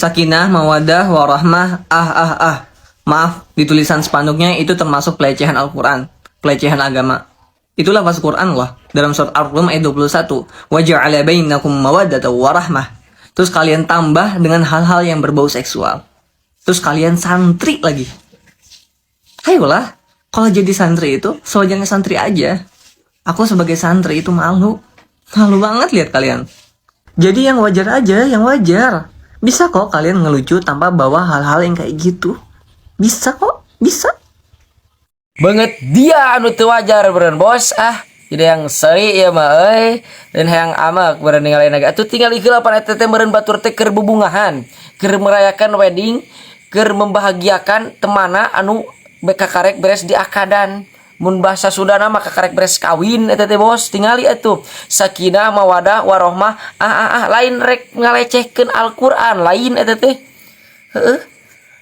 Sakinah, mawadah, warahmah, ah ah ah. Maaf, di tulisan spanduknya itu termasuk pelecehan Al-Quran, pelecehan agama. Itu lafaz Quran loh. Dalam surat Ar-Rum ayat 21. وجعل بينكم مودة ورحمة. Terus kalian tambah dengan hal-hal yang berbau seksual. Terus kalian santri lagi. Ayolah, kalau jadi santri itu sewajarnya santri aja. Aku sebagai santri itu malu. Malu banget lihat kalian. Jadi yang wajar aja, yang wajar. Bisa kok kalian ngelucu tanpa bawa hal-hal yang kayak gitu. Bisa kok, bisa. Beungeut dia anu teu wajar beureun, bos, ah. Jadi yang seri ya mah euy dan hayang amak beureun ningali naga. Atuh tinggal heula pan eta teh meureun batur teh keur bubungahan, keur merayakan wedding, keur membahagiakan temanna anu kakarek beres di akadan. Mun bahasa Sundana mah kakarek beres kawin eta teh, bos. Tingali atuh, sakinah, mawadah, warohmah, ah ah ah, lain rek ngalecehkeun Al-Qur'an, lain eta teh. Heeh.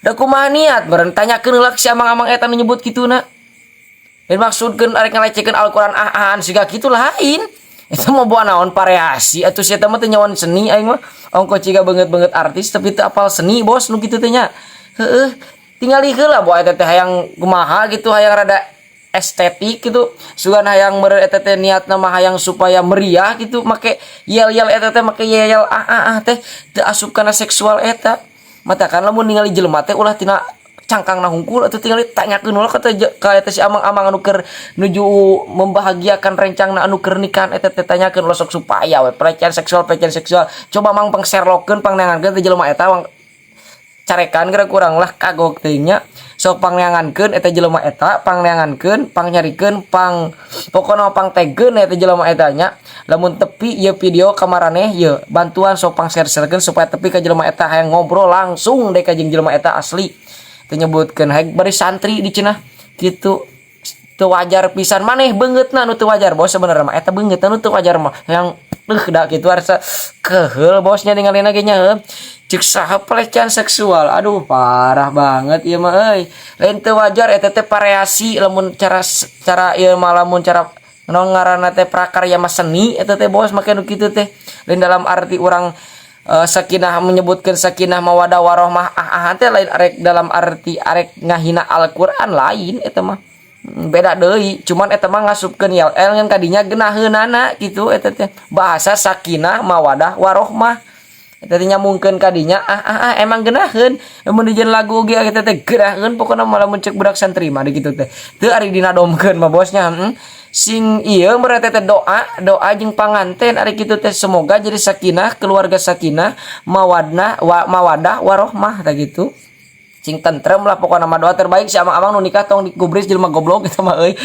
Da kumaha niat beureun, tanyakeun heula si amang-amang eta nu nyebut kituna. Dan maksudkeun arek ngalecehkeun Al-Qur'an ah-ahan siga kitu, lain. Itu mau buat naon variasi atuh sia mah, teu nyawan seni aing mah. Ongko ciga beungeut-beungeut artis tapi teu apal seni, bos, nu kitu teh nya. Heeh. Tingali heula boa eta teh hayang kumaha gitu, hayang rada estetik gitu. Sugan hayang meureun eta teh niatna mah hayang supaya meriah gitu, make yel-yel eta teh, make yel-yel ah ah ah teh teu asup kana seksual eta. Matakan lamun ningali jelema teh ulah tina cangkangna hungkul atau tinggal tanyakeun heula kata ka eta si amang-amang anu keur nuju membahagiakan rencangna anu keur nikahan eta teh. Tanyakeun ulah sok supaya we pelecehan seksual, pelecehan seksual. Coba mang pang sherlockeun, pang neangankeun teh jelema eta, mang carekan geura kurang lah, kagok teuing nya. Sok pangneangankeun eta jelema eta, pangneangankeun, pangnyarikeun, pang pokona pang tagkeun eta jelema eta nya. Lamun tepi ieu video ka maraneh ieu, bantuan sok pang share-sharekeun supaya tepi ka jelema eta. Hayang ngobrol langsung deh ka jeung jelema eta, asli teu nyebutkeun hayang bari santri di cenah kitu. Teu wajar pisan maneh, beungeutna nu teu wajar, bos. Sebenarnya mah eta beungeutna nu teu wajar mah yang da kitu harsa keheul, bosnya, ningalina ge nya heuh. Cek saha pelecehan seksual? Aduh, parah banget ieu mah euy. Lain teu wajar, eta teh variasi. Lamun cara cara ieu mah, lamun cara naon ngaranna teh, prakarya mah seni eta teh, bos. Make nu kitu teh lain dalam arti urang sakinah, menyebutkan sakinah, mawadah, warohmah, ah ah teh lain arek dalam arti arek ngahina Al-Qur'an, lain eta mah. Beda deui, cuman eta mah ngasupkeun yel ngan kadinya geunaheunana gitu. Eta teh bahasa sakinah, mawadah, warohmah eta teh nyambungkeun kadinya ah ah ah, emang geunaheun. Lamun dijieun lagu ge eta teh geunaheun pokona mah. Lamun cek budak santri mah di kitu teh teu ari dinadomkeun mah, bosnya. Sing ieu berarti teh doa doa jeung panganten ari kitu teh, semoga jadi sakinah, keluarga sakinah, mawadna wa, mawadah, warohmah tah gitu, sing tentrem lah pokoknya mah. Doa terbaik si amang-amang nu nikah, tong digubris jelema goblok gitu mah euy.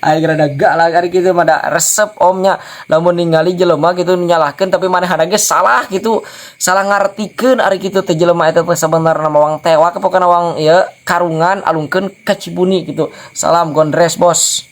Aing rada galak ari kitu mah, da resep omnya lamun ningali jelema gitu nyalahkeun tapi manehna ge salah gitu, salah ngartikeun. Ari kitu teh jelema eta teh sabenerna mah wang tewak, pokokna wang ieu karungan alungkeun ka Cibuni gitu. Salam gondres, bos.